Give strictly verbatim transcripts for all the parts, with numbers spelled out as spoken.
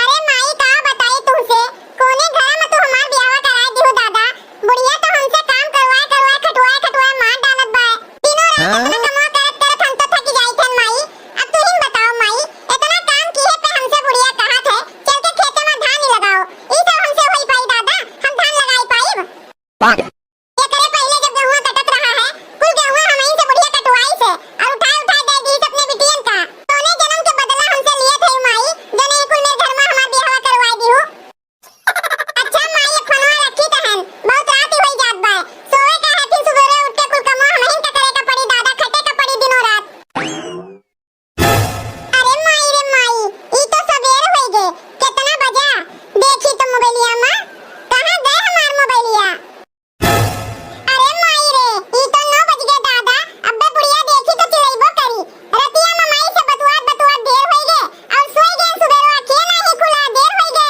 अरे माई, का बताई तुहसे, कोने घर में तू हमार बियाह कराए दिहु दादा। बुढ़िया तो हमसे काम करवाए करवाए, खटवाए खटवाए मार डालत बा। दिनों रात हाँ? इतना कमवा करत करत हम तो थक जाइत हन माई। अब तुहिन बताओ माई, इतना काम किहे पे हमसे बुढ़िया कहत है, चल के खेते में धान ही लगाओ। ई सब हमसे होई पाई दादा, हम धान लगाई पाइब? एकरे पहिले जब गेहुआ कटत रहा है, कुल गेहुआ हमहीं से बुढ़िया कटवाई से और उठाए उठाए दे दी अपने बिटियन का। कौने जन्म के बदला हमसे लिए थे माई, जने कुल मेरे घर में हमार बियाह करवाए दिहु। अच्छा माई, एक फोनवा रखी तहन, बहुत रात ही होई जात बा। सोवे का है, फिर सुबेरे उठ के कुल कमवा हमहिन का करे का पड़ी दादा, खटे का पड़ी दिनों रात। अरे माई रे माई, ई तो सबेर होई गे, कितना बजा? देखी तो मोबाइलिया में, कहाँ गए हमार मोबाइलिया? अरे माई रे, ई तो नौ बज गे दादा, अब्बे बुढ़िया देखी तो चिल्लइबो करी। रतिया में माई से बतुआत बतुआत देर होई गे, और सोई गे सुबेरो अखिए नाही खुला, देर होई गे।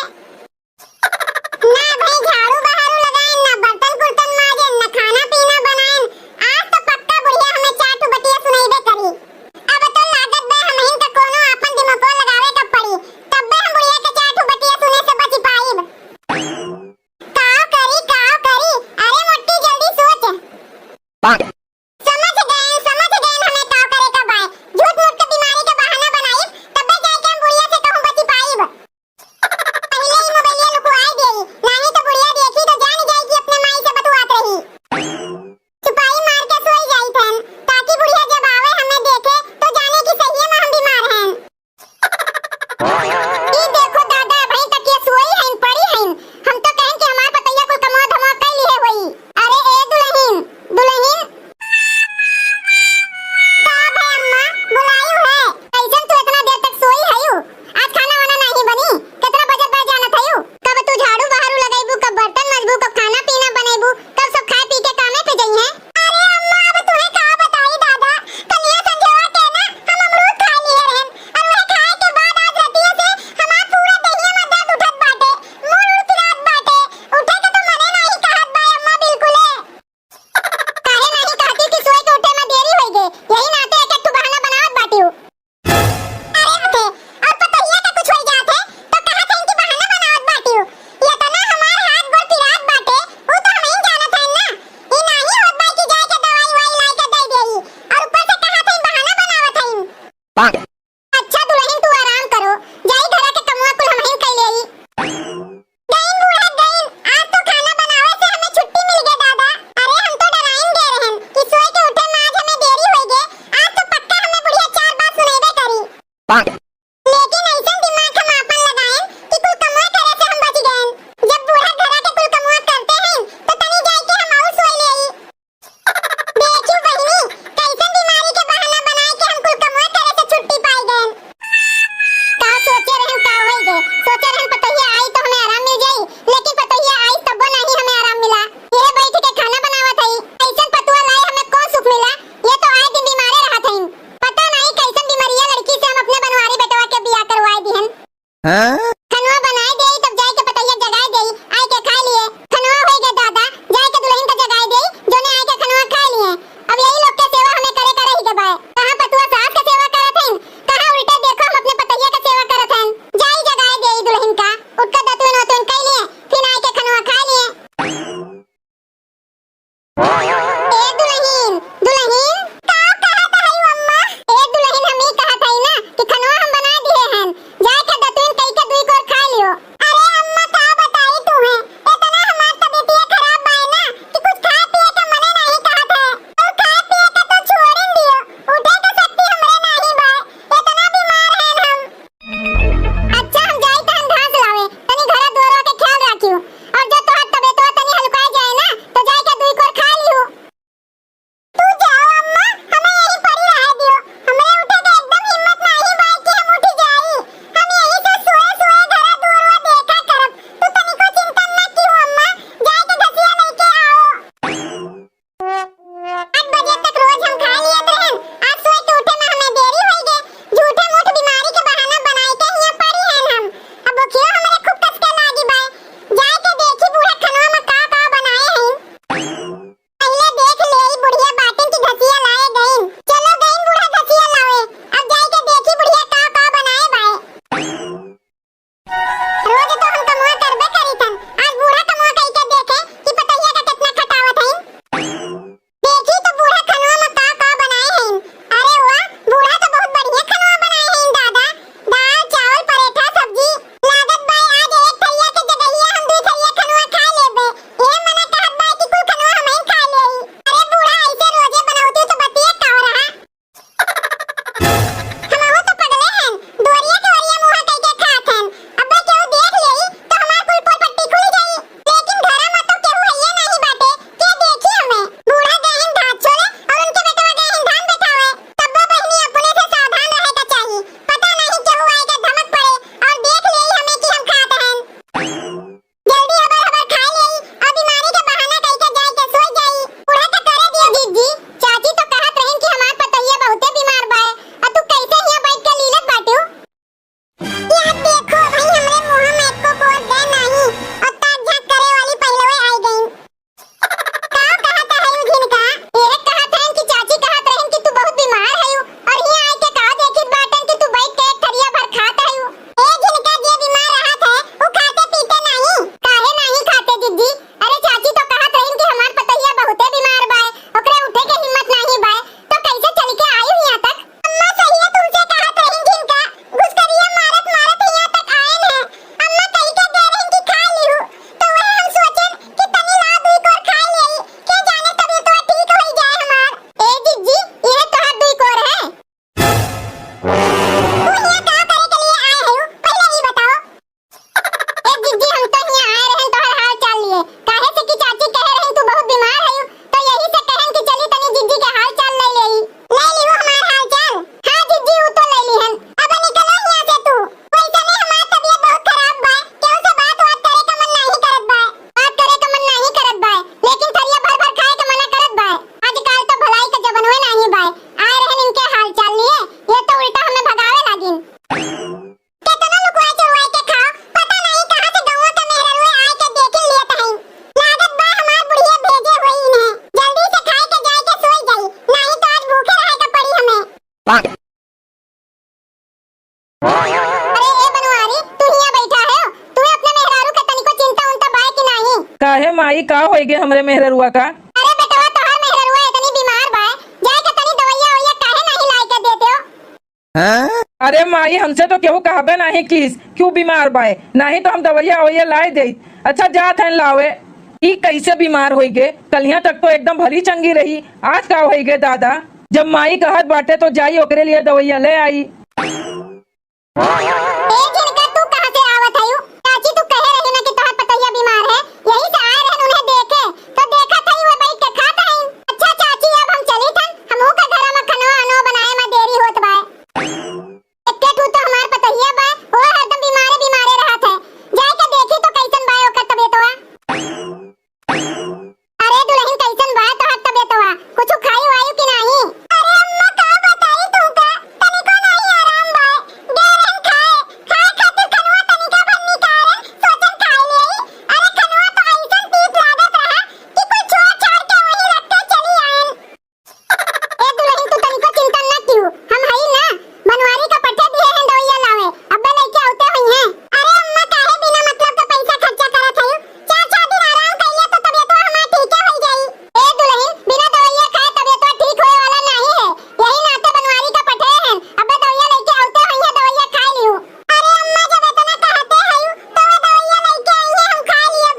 ना भाई झाड़ू बहारू लगाएन, ना बर्तन कुर्तन माजेन, ना खाना पीना बनाएन। आज तो पक्का बुढ़िया हमें चार ठो बतिया सुनइबे करी। अब तो लागत बे हमहिन का कोनो आपन दिमागो लगावे का पड़ी, तब्बे हम बुढ़िया के चार ठो बतिया सुने से बच पाइब। काव करी, काव करी, अरे मोटी जल्दी सोच। समझ गए, समझ गए हमें काव करे का बाय। झूठ मूठ के बीमारी के बहाना बनाई, तब्बे जाए के हम बुढ़िया से कहूँ बची पाइब। पहिले ही मोबाइलिया लुकवाए देई, नाही तो बुढ़िया देखी तो जान जाई कि अपने माई से बतुआत रही। छुपाई मार के सोई जाई थन, ताकि बुढ़िया जब आवे हमें देखे तो जाने कि सहिए में हम बीमार हैं। ई देखो दादा, अबहीं तक ये सोई हइन, पड़ी हइन। हम तो कहन कि हमार पतैया कुल कमवा धमवा कइ लिहे होई। अरे ए दुलहिन, दुलहिन। का भे अम्मा, बुलायु है? कैसन तू इतना देर तक सोई हयू? आज खाना वाना नाही बनी? कितना बजत बा जानत हयू? कब तू झाड़ू बहारू लगइबू, कब बर्तन मजबू, कब खाना पीना बनइबू, कब सब खाए पी के कामे पे जइहें? अरे अम्मा, अब तुहे का बताई दादा, कलिया संझवा के ना हम अमरूद खा लिए रहन, और वह खाए के बाद आज रतिया से हमार पूरा देहिया में दर्द उठत बाटे, मूड़ उड़ पिरात बाटे, उठे के तो मने नाही कहत बा अम्मा बिल्कुले। काहे नाही कहती कि सोए के उठे में देरी होई गे, यही नाते एक एक ठो बहाना बनावत बाटी हूँ। अरे हथे, और पतोहिया का कुछ होई जात है, तो कहत है इनकी बहाना बनावत बाटी हूँ। ये तो ना हमार हाथ गोड़ पिरात बाटे, वो तो हम ही जानत है ना। ई नाही होत बा कि जाए के दवाई वाई लाई के दे देई, और ऊपर से कहत है बहाना बनावत है। अच्छा दुलहिन, तू आराम करो, जाई घरा के कमवा कुल हमहिन कइ लेई। गइन बूढ़ा गइन, आज तो खाना बनावे से हमें छुट्टी मिल गए दादा। अरे हम तो डराइन गए रहन कि सोए के उठे में आज हमें देरी होई गे। आज तो पक्का हमें बुढ़िया चार बात सुनइबे करी। लेकिन ऐसन दिमाग हम आपन लगाएन कि कुल कमवा करे से हम बच गएन। जब बूढ़ा घरा के कुल कमवा करते हैं तो तनी जाए के हम और सोई लेई। देखियो बहिनी, कैसन बीमारी के बहाना बनाए के हम कुल कमवा करे से छुट्टी पाई गएन। का सोचे रहन, का होई गे? सोचे रहन पतोहिया आई तो हमें आराम मिल जाई, लेकिन पतोहिया आई तब्बो नाही हमें आराम मिला। ये बैठ के खाना बनावत हई, ऐसन पतुआ लाए हमें कौन सुख मिला? ये तो आए दिन बीमारे रहत हईन। पता नाही कैसन बीमारिया लड़की से हम अपने बनवारी बेटवा के बियाह करवाए दिहन। हाँ? खनवा बनाए देई, तब जाए के पतैया जगाए देई, आए के खाए लिए। खनवा होई गे दादा, जाए के दुलहिन का जगाए देई, जोने आए के खनवा खाए लिए। अब यही लोग के सेवा हमें करे का रही के बाय। कहाँ पतुआ सास के सेवा करत हईन, कहाँ उल्टे देखो हम अपने पतैया के सेवा करत हईन। जाई जगाए देई दुलहिन का, उठका दतुन वतुन कई लिए, फिर आए के खनवा खाए लिए। ए दुलहिन, दुलहिन, का कहत हई अम्मा? ए दुलहिन, हम ई कहत हई ना कि खनवा हम बना दिहे हन। जाए के दतुइन कई के दुई को अरे माई, का होइगे हमरे मेहररुआ का? अरे बेटवा, तोहार मेहररुआ इतनी बीमार बा, जाए के तनी दवइया वइया काहे नहीं लाए के देते हो? अरे माई, हमसे तो केहू कहबे नाहीं कीस, क्यों बीमार बाय, नाहीं तो हम दवइया वइया लाए देइत। अच्छा, जात हन लावे। ई कैसे बीमार होइगे? कलिया तक तो एकदम भली चंगी रही, आज का होइगे दादा? जब माई कहत बाटे तो जाई ओकरे लिए दवइया ले आई। ए झिनका, तू कहाँ से आवत हयू? चाची, तू कहे रही ना कि तोहार पतोहिया बीमार है, यही से आए रहन उन्हें देखे, तो देखत हई वो बैठ के खात हईन। अच्छा चाची, अब हम चली थन, हमहू का घरा में खनवा अनवा बनाए में देरी होत बाय। एक्के ठू तो हमार पतोहिया बा, वो हरदम बीमारे बीमारे रहत है। जाए के देखी तो कैसन बा ओकर तबियतवा। अरे दुलहिन, कैसन बा तोहार तबियतवा? कुछ खाई वायु कि नाही? अरे अम्मा, का बताई तुमका, तनिको नाही आराम बा। गए रहन खाए, खाए खातिर खनवा तनिका भर निकाले, सोचन खाए लेई। अरे खनवा तो ऐसन तीत लागत रहा कि कुल छोड़ छाड़ के वहीं रख के चली आयन। ए दुलहिन, तू तनिको चिंता न किहू, हम हई ना, बनवारी का पठे दिए हैं दवइया लावे, अब्बे लइके आउते होइहें। अरे अम्मा, काहे बिना मतलब के पैसा खर्चा करत हयू? चार छह दिन आराम कइले तो तबियतवा हमार ठीके होई जाई। ए दुलहिन, बिना दवइया खाए तबियतवा ठीक होए वाला नाही है, यही नाते बनवारी का पठे हैं, अब्बे दवइया लइके आउते होइहें, दवइया खाए लिहू। अरे अम्मा, जब इतना कहते हयू, तो वो दवइया लइके आइहें, हम खा लियब।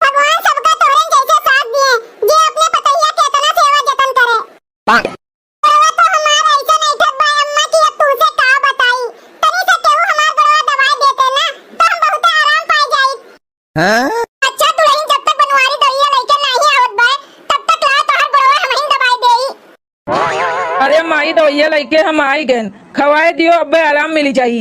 भगवान सबका तोहरे जैसे साथ दिए, जे अपने पतोहिया के इतना सेवा जतन करे। बुढ़वा तो हमार ऐसा नहीं ठत बा अम्मा कि अब तुमसे का बताई। तनी से केहू हमार गोड़वा दबाए देते ना, तो हम बहुत आराम पाए जाई। अच्छा दुलहिन, जब तक बनवारी दवइया लइके नाही आवत बा, तब तक ला तोहर गोड़वा हमहिन दबाए देई। अरे माई, दवइया लइके हम आई गएन, खवाए दियो, अब्बे आराम मिली जाई।